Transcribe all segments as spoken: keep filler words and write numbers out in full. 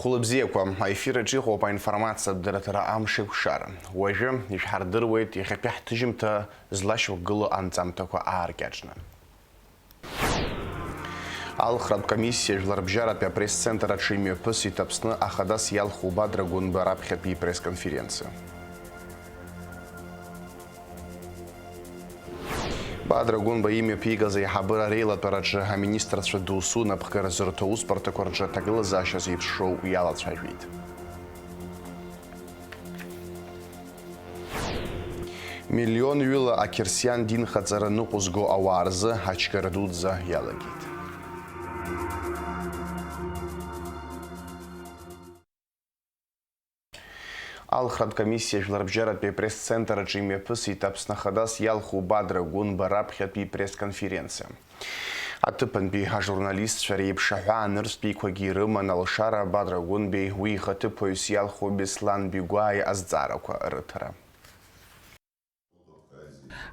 Хәылбзиақәа, аефир аҿы иҟоуп аинформациатә дырраҭара Амшеикәшара. Уажәы ишәҳардыруеит иахьатәи ҳҭыжьымҭа злашьақәгылоу анҵамҭақәа ааркьаҿны. Алхратә комиссиа Жәларбжьаратәи апресс-центр аҿы имҩаԥысит Аԥсны ахадас иалху Бадра Гәынба раԥхьатәи ипресс-конференциа. Бадра Гәынба имҩаԥигаз аиҳабыра реилатәараҿы аминистрцәа досу напхгара зырҭо аусбарҭақәа рҿы аҭагылазаашьа зеиԥшроу иалацәажәеит. Миллионҩыла ақьырсиан динхаҵара ныҟәызго ауаа рзы ачгара дуӡӡа иалагеит. Алхратә комиссиа Жәларбжьаратәи апресс-центр аҿы имҩаԥысит Аԥсны Ахадас иалху Бадра Гәынба раԥхьатәи ипресс-конференциа. Аҭыԥантәи ажурналистцәа реиԥш аҳәаа нырцәтәиқәагьы ирыман алшара Бадра Гәынбеи уи ихаҭыԥуаҩыс иалху Беслан Бигәааи азҵаарақәа рыҭара.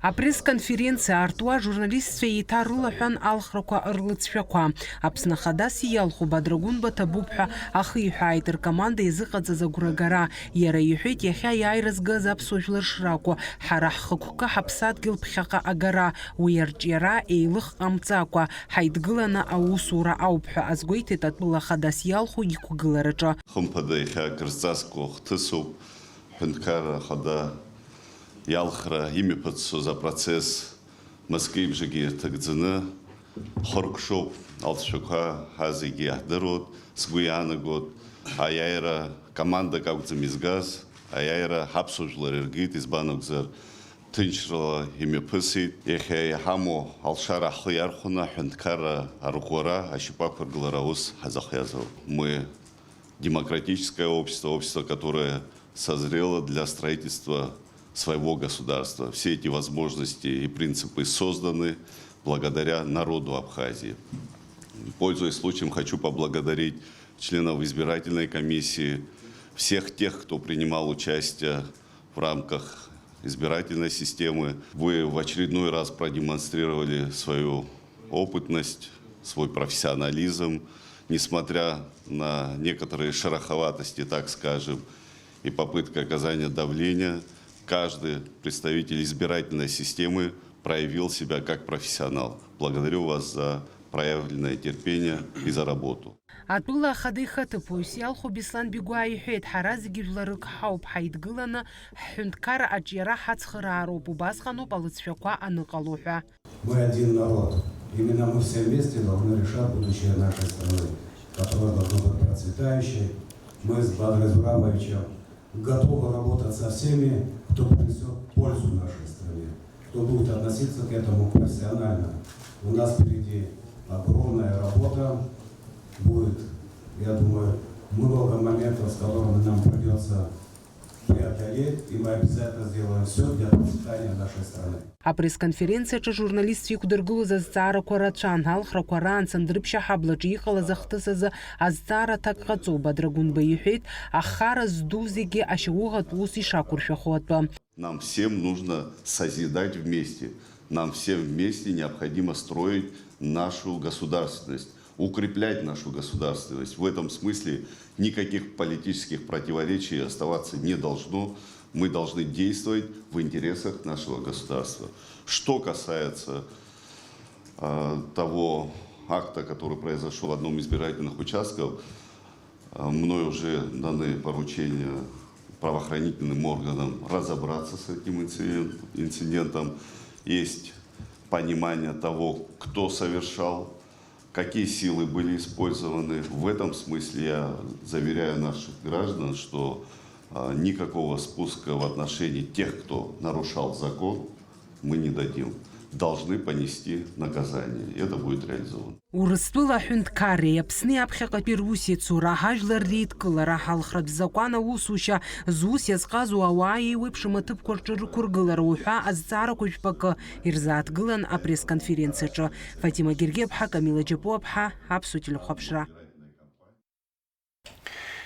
Апресс-конференциа аартуа ажурналистцәа еиҭарылаҳәан алхрақәа рлыҵшәақәа. Аԥсны Ахадас иалху Бадра Гәынба ҭабуп ҳәа ахиҳәааит ркоманда иазыҟаҵаз агәрагара. Иара иҳәеит, иахьа иааира згаз аԥсуа жәлар шракәу, ҳара ҳхықәкы ҳаԥсадгьыл ԥхьаҟа агара, уи арҿиара еилых ҟамҵакәа, ҳаидгыланы аусура ауп ҳәа азгәеиҭеит атәыла Ахадас иалху иқәгылараҿы. Хымԥада, иахьа акырзҵазкуа хҭысуп. Ҳҳәынҭқарра Ахада иалхра имҩаԥыццоз апроцесс мызкеибжагьы ирҭагӡаны, хыркәшоуп алҵшәақәа, ҳа зегьы иаҳдыруеит, сгәы иаанагоит, аиааира командак акәӡам изгаз, аиааира ҳаԥсуа жәлар иргеит, избан акәзар, ҭынчрала имҩаԥысит. Иахьа иҳамоу алшара ҳхы иархәаны, аҳәынҭқарра арӷәӷәара, ашьапы ақәыргылара аус ҳазахиазароуп. Мы демократическое общество, общество, которое созрело для строительства своего государства. Все эти возможности и принципы созданы благодаря народу Абхазии. Пользуясь случаем, хочу поблагодарить членов избирательной комиссии, всех тех, кто принимал участие в рамках избирательной системы. Вы в очередной раз продемонстрировали свою опытность, свой профессионализм, несмотря на некоторые шероховатости, так скажем, и попытка оказания давления, каждый представитель избирательной системы проявил себя как профессионал. Благодарю вас за проявленное терпение и за работу. Атәыла Ахада ихаҭыԥуаҩыс иалху Беслан Бигәаа иҳәеит, ҳара зегьы жәларык ҳауп, ҳаидгыланы ҳҳәынҭқарра аҿиара ҳацхыраароуп, убасҟаноуп алыҵшәақәа аныҟало ҳәа. Мы один народ. Именно мы все вместе должны решать будущее нашей страны, которая должна быть процветающей. Мы с Бадрой Зурамовичем готовы работать со всеми, кто принесет пользу нашей стране, кто будет относиться к этому профессионально. У нас впереди огромная работа будет, я думаю, много моментов, с которыми нам придется преодолеть, и мы обязательно сделаем все для процветания нашей страны. Апресс-конференциаҿы ажурналистцәа иқәдыргылоз азҵаарақәа рацәан, алхрақәа раан Сандрыԥшьа ҳаблаҿы иҟалаз ахҭыс азы азҵаара аҭак ҟаҵо, Бадра Гәынба иҳәеит, ахара зду зегьы ашьауӷатә ус ишақәыршәахо атәы. Нам всем нужно созидать вместе. Нам всем вместе необходимо строить нашу государственность, укреплять нашу государственность. В этом смысле никаких политических противоречий оставаться не должно. Мы должны действовать в интересах нашего государства. Что касается, э, того акта, который произошёл в одном из избирательных участков, э, мной уже даны поручения правоохранительным органам разобраться с этим инциден-, инцидентом. Есть понимание того, кто совершал, какие силы были использованы. В этом смысле я заверяю наших граждан, что, а, никакого спуска в отношении тех, кто нарушал закон, мы не дадим. Должны понести наказание. И это будет реализовано. Урыстәыла аҳәынҭқарреи Аԥсни аԥхьаҟатәи русеицура аҳажәлар реидкылара, алхратә закәан аусушьа зус иазҟазоу ауаа еиуеиԥшым аҭыԥқәа рҿы рықәыргылара уҳәа азҵаарақәа жәпакы ирзааҭгылан апресс-конференциаҿы. Фатима Гергиаԥҳа, Камила Џьапуаԥҳа, Аԥсуа телехәаԥшра.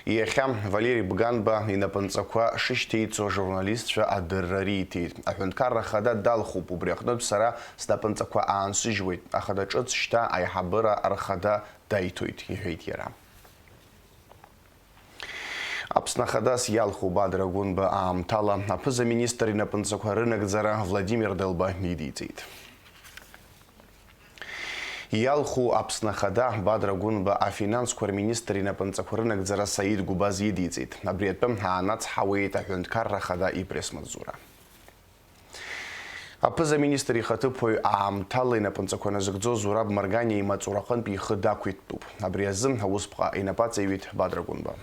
Иахьа Валери Бганба инапынҵақәа шышьҭеиҵо ажурналистцәа адырра риҭеит. Аҳәынҭқарра ахада далхуп, убри аҟнытә сара снапынҵақәа аансыжьуеит, ахада ҿыц шьҭа аиҳабыра рхада даиҭоит, иҳәеит иара. Аԥсны Ахадас иалху Бадра Гәынба аамҭала аԥыза-министр инапынҵақәа рынагӡара Владимир Делба идиҵеит. Иалху Аԥсны Ахада Бадра Гәынба афинансқәа рминистр инапынҵақәа рынагӡара Саид Гәбаз идиҵеит. Абри атәы аанацҳауеит аҳәынҭқарра Ахада ипресс-маҵзура. Аԥыза-министр ихаҭыԥуаҩ аамҭала инапынҵақәа назыгӡо Зураб Марганиа имаҵураҟынтә ихы дақәиҭтәуп. Абри азы аусԥҟа инапаҵаҩит Бадра Гәынба.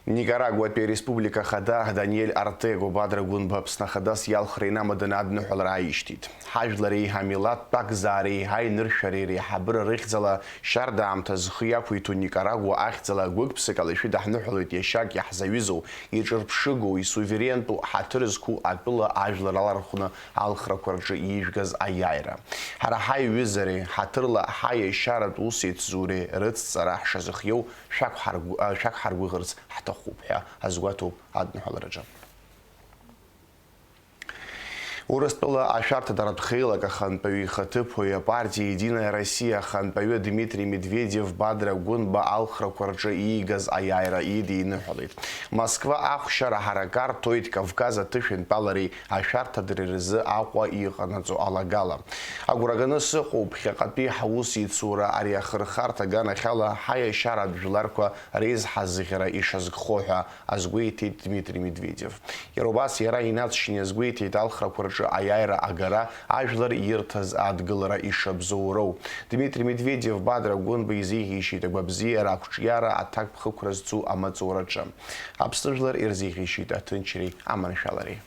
Никарагуатәи ареспублика ахада Даниель Артего Бадра Гәынба Аԥсны Ахадас иалхра инамаданы адныҳәалара ааишьҭит. Ҳажәлари ҳамилаҭтә акзаареи ҳаиныршәареи реиҳабыра рыхьӡала шьарда аамҭа зхы иақәиҭу Никарагуа ахьӡала гәык-ԥсык ала ишәыдаҳныҳәалоит иашьак иаҳзаҩызоу, иҿырԥшыгоу, исуверентәу, ҳаҭыр зқәу атәыла ажәлар алархәны алхрақәа рҿы иижәгаз аиааира. Ҳара ҳаиҩызареи, ҳаҭырла ҳаиашьаратә усеицзуреи рыцҵара ҳшазыхиоу шәақәҳаргә-, а, шәақәҳаргәыӷырц ҳҭахуп ҳәа азгәаҭоуп адныҳәалараҿы. Урыстәыла ашәарҭадаратә хеилак ахантәаҩы ихаҭыԥуаҩ апартиа Единая Россия ахантәаҩы Дмитрий Медведев Бадра Гәынба алхрақәа рҿы иигаз аиааира идиныҳәалеит. Москва ахәшьара ҳаракы арҭоит Кавказ аҭышәынтәалареи ашәарҭадареи рзы Аҟәа иҟанаҵо алагала. Агәра ганы сыҟоуп, ԥхьаҟатәи ҳаусеицура ари ахырхарҭа аганахьала ҳаиашьаратә жәларқәа реизҳазыӷьара ишазгхо ҳәа азгәеиҭеит Дмитрий Медведев. Иара убас иара инаҵшьны иазгәеиҭеит алхрақәа рҿы аиааира агара, ажәлар ирҭаз адгылара ишабзоуроу. Дмитрий Медведев Бадра Гәынба изеиӷьеишьеит агәабзиара, ақәҿиара, аҭакԥхықәра зцу амаҵураҿы. Аԥсны жәлар ирзеиӷьеишьеит аҭынчреи аманшәалареи.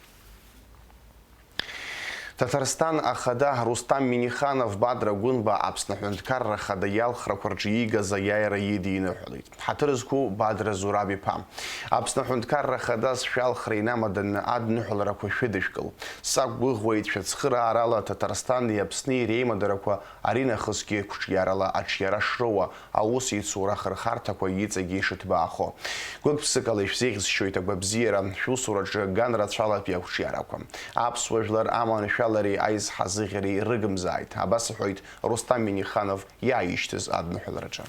Ҭаҭарсҭан ахада Рустам Миниханов Бадра Гәынба Аԥсны аҳәынҭқарра ахада иалхрақәа рҿы иигаз аиааира идиныҳәалеит. Ҳаҭыр зқәу Бадра Зураб-иԥа, Аԥсны аҳәынҭқарра ахада сшәалхра инамаданы адныҳәаларақәа шәыдышәкыл. Сақәгәыӷуеит шәыцхыраарала Ҭаҭарсҭани Аԥсни реимадаратәқәа аринахысгьы қәҿиарала аҿиара шроуа, аусеицура ахырхарҭақәа иҵегьы ишыҭбаахо. Гәык-ԥсыкала ишәзеиӷьасшьоит агәабзиара, шәусураҿы ганрацәалатәи ақәҿиарақәа. Аԥсуа жәлар аманшәалареи аизҳазыӷьареи рыгымзааит, абас иҳәоит Рустам Миниханов иааишьҭыз адныҳәалараҿы.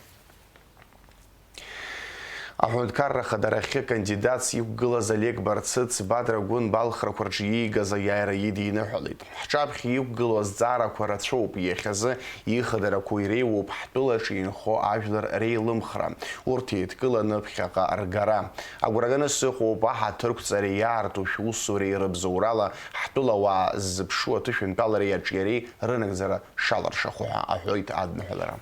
Аҳәынҭқарра ахадарахьы кандидатс иқәгылаз Олег Барцыц Бадра Гәынба алхрақәа рҿы иигаз аиааира идиныҳәалеит. Ҳҿаԥхьа иқәгылоу азҵаарақәа рацәоуп, иахьазы ихадарақәоу иреиуоуп ҳтәылаҿы инхо ажәлар реилымхра, урҭ еидкыланы ԥхьаҟа ргара. Агәра ганы сыҟоуп аҳаҭырқәҵареи иаарту шәусуреи рыбзоурала ҳтәылауаа ззыԥшу аҭышәынтәалареи аҿиареи рынагӡара шалыршахо ҳәа аҳәоит адныҳәалара.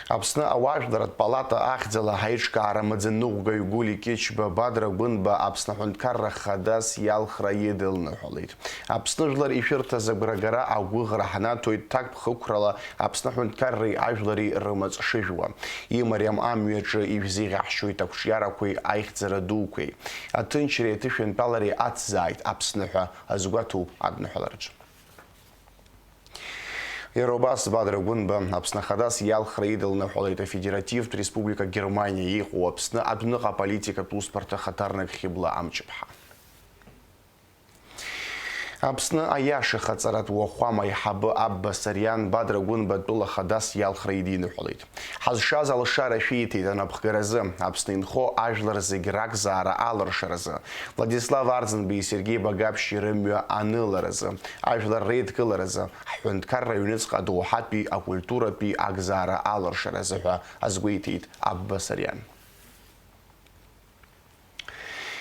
Аԥсны ауаажәларратә палата ахьӡала ҳаиҿкаара амаӡаныҟәгаҩ Гәли Кьычба Бадра Гәынба Аԥсны аҳәынҭқарра хадас иалхра идылныҳәалеит. Аԥсны жәлар ишәырҭаз агәрагара агәыӷра ҳнаҭоит ҭакԥхықәрала Аԥсны аҳәынҭқарреи ажәлари рымаҵ шыжәуа. Имариам амҩаҿы ишәзеиӷьаҳшьоит ақәҿиарақәеи аихьӡара дуқәеи. Аҭынчреи аҭышәынтәалареи ацзааит Аԥсны ҳәа азгәаҭоуп адныҳәалараҿы. Иара убас Бадра Гәынба Аԥсны Ахадас иалхра идылныҳәалеит Афедеративтә Республика Германиа иҟоу Аԥсны адәныҟа аполитикатә усбарҭа ахаҭарнак Хьыбла Амҷыԥҳа. Аԥсны аиашахаҵаратә уахәама аиҳабы Абба Сариан Бадра Гәынба тәыла хадас иалхра идиныҳәалеит. Ҳазшаз алшара шәиҭеит анапхгаразы, Аԥсны инхо ажәлар зегь ракзаара алыршаразы, Владислав Арӡынбеи Сергеи Багаԥшьи рымҩа аныларазы, ажәлар реидкыларазы, ҳҳәынҭқарра аҩныҵҟа адоуҳатәи акультуратәи акзаара алыршаразы ҳәа азгәеиҭеит Абба Сариан.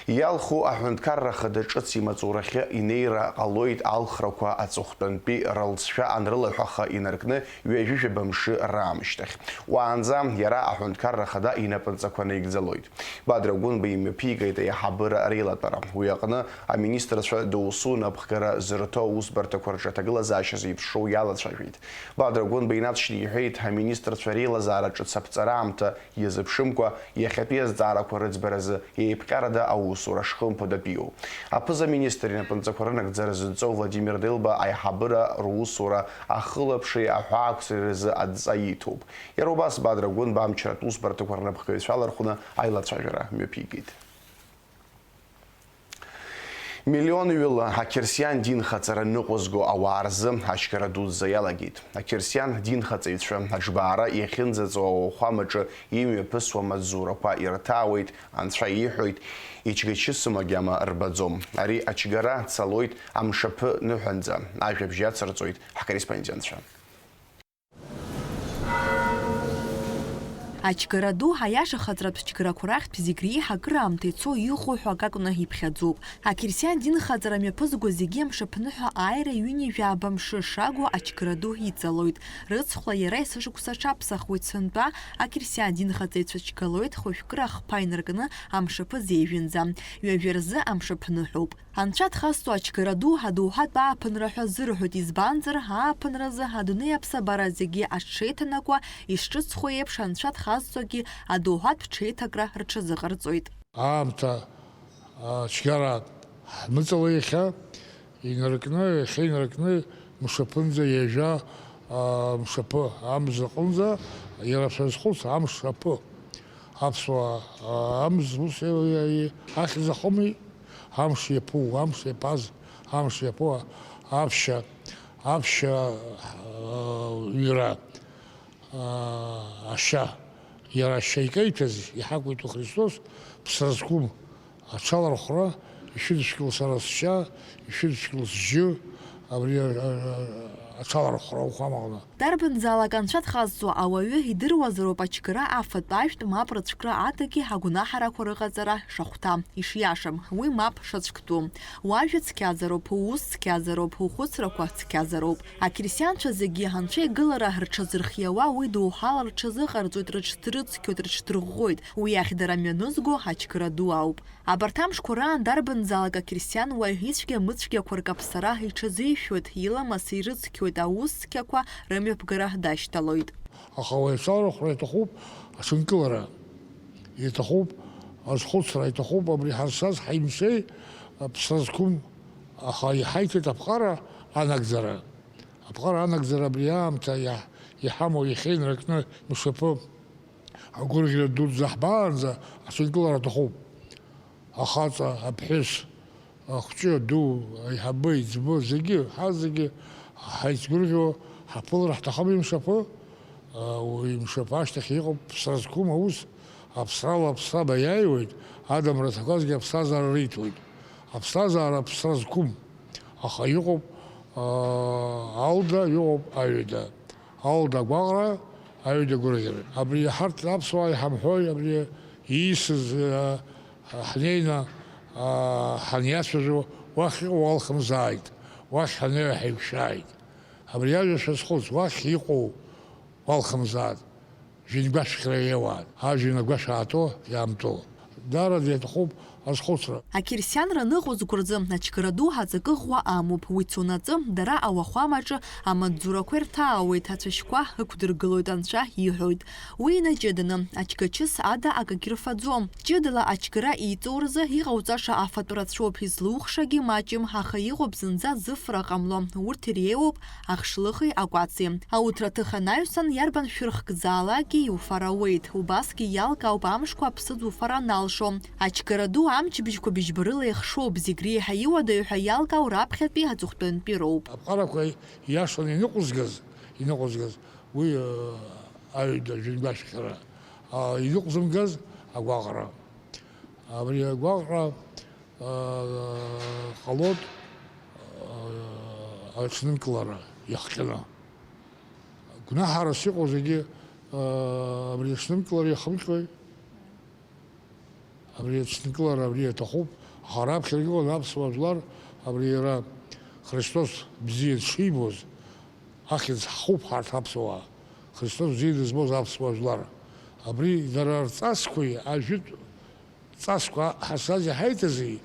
Иалху аҳәынҭқарра хада ҿыц имаҵурахьы инеира ҟалоит алхрақәа аҵыхәтәантәи рылҵшәа анрылаҳәаха инаркны ҩажәижәаба мшы раамышьҭахь. Уаанӡа иара аҳәынҭқарра хада инапынҵақәа наигӡалоит. Бадра Гәынба имҩаԥигеит аиҳабыра реилатәара. Уи аҟны аминистрцәа доусы напхгара зырҭо аусбарҭақәа рҿы аҭагылазаашьа зеиԥшроу иалацәажәеит. Бадра Гәынба инаҵшьны иҳәеит, аминистрцәа реилазаара ҿыц аԥҵара аамҭа иазыԥшымкәа, иахьатәи азҵаарақәа рыӡбаразы еиԥҟьарада аусура шхымԥадатәиу. Аԥыза-министр инапынҵақәа рынагӡара зынҵоу Владимир Делба аиҳабыра русура ахылаԥшреи аҳәаақәсреи рзы адҵа иҭоуп. Иара убас Бадра Гәынба амчратә усбарҭақәа рнапхгаҩцәа алархәны аилацәажәара мҩаԥигеит. Миллионҩыла ақьырсиан динхаҵара ныҟәызго ауаа рзы ачгара дуӡӡа иалагеит. Ақьырсиан динхаҵаҩцәа аџбаара иахьынӡаҵоу ауахәамаҿы имҩаԥысуа амаҵзурақәа ирҭаауеит, анцәа ииҳәоит, ичгачысым агьама рбаӡом. Ари ачгара цалоит амшаԥы ныҳәанӡа. Ажәабжь иацырҵоит ҳкорреспондентцәа. Ачгара ду, аиаша ахаҵаратә чгарақәа рахьтә зегь реиҳа акыраамҭа ицо иҟоу ҳәа акакәны иԥхьаӡоуп. Ақьырсиан динхаҵара мҩаԥызго зегьы амшаԥныҳәа ааира ҩынҩажәаба мшы шагу ачгара ду иҵалоит. Рыцхәла иара есышықәса аҽаԥсахуеит сынтәа, ақьырсиан динхаҵаҩцәа чгалоит хәажәкыра ахԥа инаркны амшаԥы зеижәынӡа. Ҩажәа рзы амшаԥныҳәоуп. Анцәа дхазҵо ачгара ду адоуҳатә ааԥынра ҳәа зырҳәоит, избанзар, ааԥынразы адунеи аԥсабара зегьы аҽшеиҭанакуа, ишҿыцхо еиԥш, анцәа дхазҵогьы адоуҳатә ҽеиҭакра рҽазыҟарҵоит. Аамҭа, а, цәгьара ҳмыҵала иахьа, инаркны, иахьа инаркны мшаԥынӡа ҩажәа, а, мшаԥы, амза аҟынӡа, иара шәазхәыц, амшаԥы. Аԥсуаа, а, амз ус еилаиааи ахьӡ ахоми, амш иаԥу, амш иаԥаз, амш иаԥу, аԥшьа, аԥшьа, а, ҩра, а, ашьа, иара ашьа икеиҭәаз иҳақәиҭу Христос, ԥсра зқәым, аҽалархәра, ишәыдышәкыл сара сшьа, ишәыдышәкыл сжьы, абри, а, а, аҽалархәра ауахәамаҟны. Дарбанзаалак анцәа дхазҵо ауаҩы идыруазароуп ачгара афатә-ажәтә мап рыцәкра адагьы агәнаҳарақәа рыҟаҵара шахәҭа, ишиашам, уи мап шацәктәу. Уажәа цқьазароуп, уус цқьазароуп, ухәыцрақәа цқьазароуп. Ақьырсианцәа зегьы анцәа игылара рҽазырхиауа, уи доуҳала рҽазыҟарҵоит, рыҽдрыцқьоит, рыҽдырӷәӷәоит. Уи ахьӡара мҩанызго ачгара ду ауп. Абарҭ амшқәа раан дарбанзаалак ақьырсиан уаҩ ицәгьа-мыцәгьақәа ркаԥсара иҽазишәоит, иламыс ирыцқьоит, аус цқьақәа рымҩаԥгара дашьҭалоит. Аха уаҩ ицалархәра иҭахуп аҽынкылара, иҭахуп азхәыцра, иҭахуп абри ҳазшаз ҳаимшеи, ԥсра зқәым, аха иҳаиҭеит аԥҟара анагӡара. Аԥҟара анагӡара абри аамҭа иаҳ-, иҳамоу иахьа инаркны мшаԥы. Агәырӷьара дуӡӡа ҳбаанӡа аҽынкылара аҭахуп. Ахаҵа, аԥҳәыс, ахәҷы, аду, аиҳабы, аиҵбы, зегьы, ҳазегьы ҳаицгәырӷьо ҳаԥылар ҳҭахым имшаԥы, уи имшаԥы ашьҭахь иҟоуп ԥсра зқәым аус, аԥсрала аԥсра баиааиуеит, адамра аҭақәазгьы аԥсҭазаара риҭоит. Аԥсҭазаара ԥсра зқәым, аха иҟоуп, аа, алда, иҟоуп аҩада. Алда агәаҟра, аҩада агәырӷьара. Абри ҳарҭ аԥсуаа иҳамҳәои, абри иисыз, а, ҳнеины, а, ҳаниацәажәо, уахь иҟоу уалхымзааит, уахь ҳанеи ҳаиқәшәааит. Абри ажәа шәазхәыц, уахь иҟоу уалхымзааит. Жәҩангәашәхьра иауааит, ажәҩан агәашә аатәо, иаамтәо. Даараӡа иаҭахуп азхәыцра. Ақьырсианра ныҟәызго рзы ачгара ду аҵакы ӷәӷәа амоуп, уи цонаҵы дара ауахәамаҿы амаҵзурақәа ирҭаауеит, ацәашьқәа ықәдыргылоит, анцәа иҳәоит. Уи инаҷыданы, ачгачыс ада акагьы рфаӡом. Ҷыдала ачгара иҵоу рзы иҟауҵаша афатә рацәоуп, излухшагьы маҷым, аха иҟоуп зынӡа зыфра ҟамло, урҭ иреиуоуп ахшлыхи акәаци. Ауҭраҭых анаҩсан, иарбан шәырхкзаалакгьы иуфар ауеит, убасгьы иалкаауп амшқәа аԥсыӡ уфар аналшо. Ачгара ду амчыбжьқәа быжьба рыла ихшоуп, зегь реиҳа иуадаҩ ҳәа иалкаау раԥхьатәи аҵыхәтәантәи роуп. Аԥҟарақәа иашаны иныҟәызгаз, иныҟәызгаз, уи, э, аҩада жәҩангәашәхьара, а, иныҟәзымгаз агәаҟра. Абри агәаҟра, а, ҟалоит, а, аҽнынкылара иахҟьаны. Гәнаҳарас иҟоу зегьы, а, абри аҽнынкылара иахымҟьои? Абри аҽнынкылара абри аҭахуп, аха раԥхьарагьы ыҟан аԥсуа жәлар, абри иара Христос бзиа дшибоз, ахьӡ ҳхуп ҳарҭ аԥсуаа, Христос бзиа дызбоз аԥсуа жәлар. Абри дара рҵасқәеи ажәытә ҵасқәа ҳазшаз иҳаиҭази,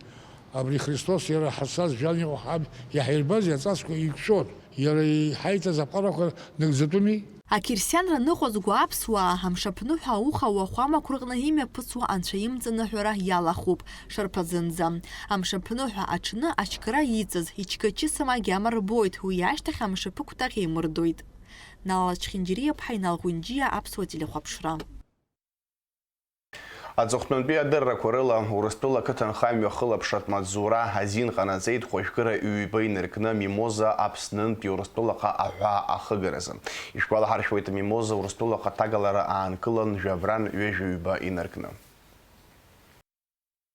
абри Христос иара ҳазшаз жәҩан иҟоу ҳаб иаҳирбази аҵасқәа еиқәшәот, иара иҳаиҭаз аԥҟарақәа нагӡатәыми? Ақьырсианра ныҟәызго аԥсуаа, амшаԥныҳәа ауха уахәамақәа рҟны имҩаԥысуа анцәа имҵаныҳәара иалахәуп, шарԥазынӡа. Амшаԥныҳәа аҽны ачгара иҵаз, ичгачысым агьама рбоит, уи ашьҭахь амшаԥы кәтаӷь еимырдоит. Нала Чхинџьириаԥҳа, Инал Ҟәынџьиа, Аԥсуа телехәаԥшра. Аҵыхәтәантәи адыррақәа рыла, Урыстәыла ақыҭанхамҩа хылаԥшратә маҵзура азин ҟанаҵеит хәажәкыра ҩба инаркны Мимоза Аԥснынтәи Урыстәылаҟа аҳәаа ахыгаразы. Ишәгәалаҳаршәуеит, Мимоза Урыстәылаҟа ҭагалара аанкылан жәабран ҩажәа ҩба инаркны.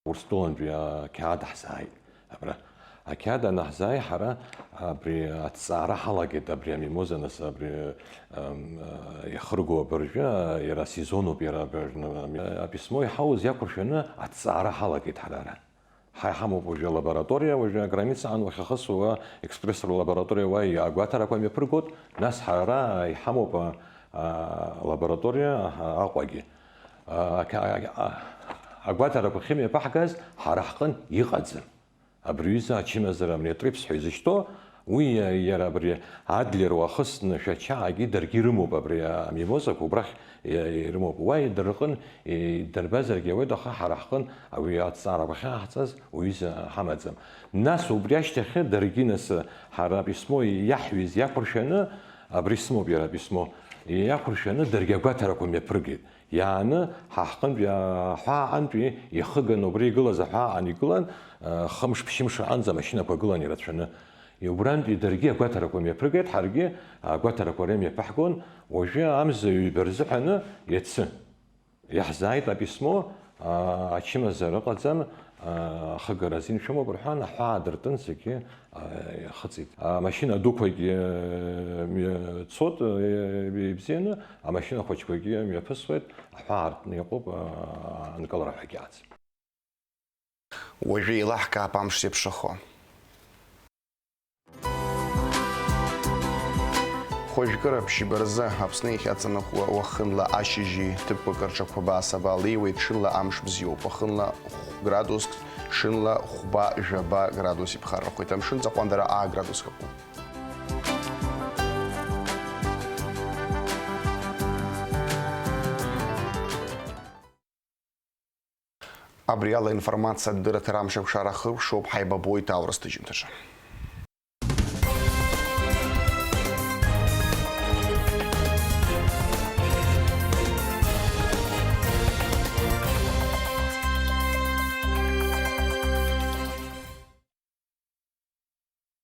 Урыстәылантәи ақьаад ҳзааит абра. Ақьаад анаҳзааи, ҳара абри аҭҵаара ҳалагеит, абри амимоза, нас, абри, ам, а, иахырго абыржәы, а, иара асезонуп, иара абыржәы, а, аписмо иҳауз иақәыршәаны аҭҵаара ҳалагеит ҳара ара. Ҳа иҳамоуп уажәы алабораториа, уажәы аграницаҟны уахьахысуа, экспресс лабораториа уа агәаҭарақәа мҩаԥыргоит, нас ҳара иҳамоуп, а, а, лабораториа, а, Аҟәагьы. А, а, а, агәаҭарақәа ахьымҩаԥаҳгаз ҳара ҳҟын иҟаӡам. Абри аҩыза ачымазара амни атрипс ҳәа изышьҭоу, уи иа-, иара абри Адлер уахысны Шәачаагьы даргьы ирымоуп абри амимозақәа, убрахь иа-, ирымоуп. Уа идырҟын, идырбазаргьы ауеит, аха ҳара ҳҟын уи аҭҵаарақәа ахьааҳҵаз уҩыза ҳамаӡам. Нас убри ашьҭахьы даргьы нас ҳара аписмо иаҳҩыз иақәыршәаны, абри сымоуп иара аписмо, иақәыршәаны даргьы агәаҭарақәа мҩаԥыргеит. Иааны ҳа ҳҟынтәи аҳәааҟантәи ихыганы убри игылаз аҳәааҟан игылан, э, хымш-ԥшьымш аҟанӡа амашьынақәа гылан ирацәаны. Убрантәи даргьы агәаҭарақәа мҩаԥыргеит, ҳаргьы агәаҭарақәа ара имҩаԥаҳгон, уажәы амза ҩба рзыҳәаны иацы. Иаҳзааит аписмо, а, ачымазара ыҟаӡам, а, ахыгара азин шәымоуп рҳәан, аҳәаа дыртын зегьы, а, ихыҵит. Амашьына дуқәагьы, э, мҩа цоит, э, ибзианы, амашьына хәыҷқәагьы мҩаԥысуеит, аҳәаа аартны иҟоуп, а, анкылара ҳәагьы аӡам. Уажәы еилаҳкаап амш зеиԥшрахо. Хәажәкыра ԥшьба рзы Аԥсны иахьаҵанакуа уахынла ашьыжьи ҭыԥқәак рҿы қәабаа-сабаа леиуеит, ҽынла амш бзиоуп, уахынла хә-, градуск, ҽынла хәба-жәаба градус иԥхаррахоит, амшын ҵаҟәандара аа градуск акәым. Абри ала информациатә дырраҭара амшаԥшара хыркәшоуп, ҳаибабоит аурыс ҭыжьымҭаҿы.